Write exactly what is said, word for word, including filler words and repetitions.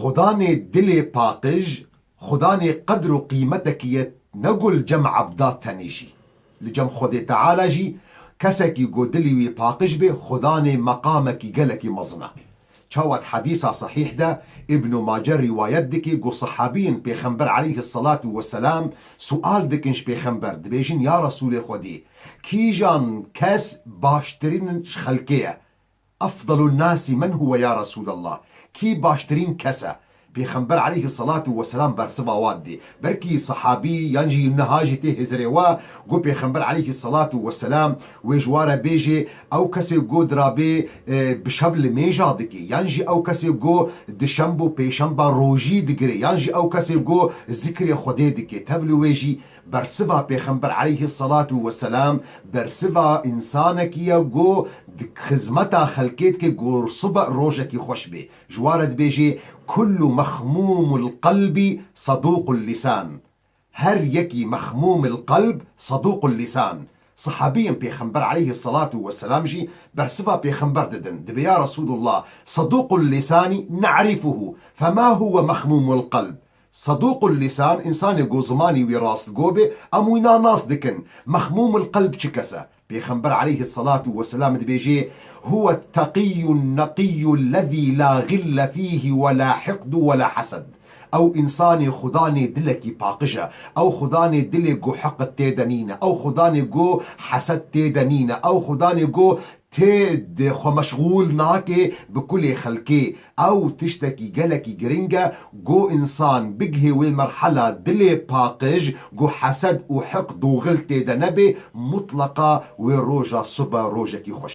Xudanê dilê paqij, Xudanê qedr û qîmetekî ye, ne ku li cem ebda tenê jî. Li cem Xwedê Teala jî kesekî ku dilî wî paqij bê, Xudanê meqamekî gelekî mezin e. Çawa di hedîsa sehîh de Îbnû Mace rîwayet dike ku sehabiyên Pêxember aleyhisselatu vesselam sual dikin ji Pêxember, dibêjin, Ya Resûlê Xwedê, kîjan kes baştirîn ji xelkê ye? Efdalun nasi men huwe ya Resûlallah? Kî baştirîn kes e? Pêxember aleyhisselatu vesselam bersiva wan dê. Belkî sehabî yan jî niha jî tê hizirê we, got Pêxember aleyhisselatu vesselam wê ji wa re bêjê, ew kesê got dirabê, e, bi şev limêja dike, yan jî ew kesê got dişemb û pêşemba rojî digire, yan jî ew kesê got zikrê Xwedê dike. Tevlî wê jî bersiva Pêxember aleyhisselatu vesselam, bersiva însanekî ye ku di xizmeta xelkê dike ku sibe rojekî xweş bê. Ji wa re dibêjê, Kullu mexmûmul qelbi sadûqul lisan. Her yekî mexmûmil qelb sadûqul lisan. Sehabiyên Pêxember aleyhisselatu vesselam jî bersiva Pêxember didin. Dibê, Ya Resûlullah, sadûqul lisani ne'rifuhu, fema huwe mexmûmul qelb? Sadûqul lisan, însanê ku zimanî wî rastgo be, em wîna nas dikin. Mexmûmul qelb çi kes e? Pêxember aleyhisselatu vesselam dibêjê, Huwe teqiyyun neqiyyul lezî la gille fîhî we la hiqdu we la hesed. Ew însanê Xudanê dilekî paqij e. Ew Xudanê dilê ku hiqd tê de nîne. Ew Xudanê ku hesed tê de nîne. Ew Xudanê ku tê di xwe meşxûl nake bi kulê xelkê. Ew tiştekî gelekî giring e, ku însan bigihê wê merhela dilê paqij, ku hesed û hiqd û xil tê de nebe, mutleqa wê roja sibe rojekî xweş.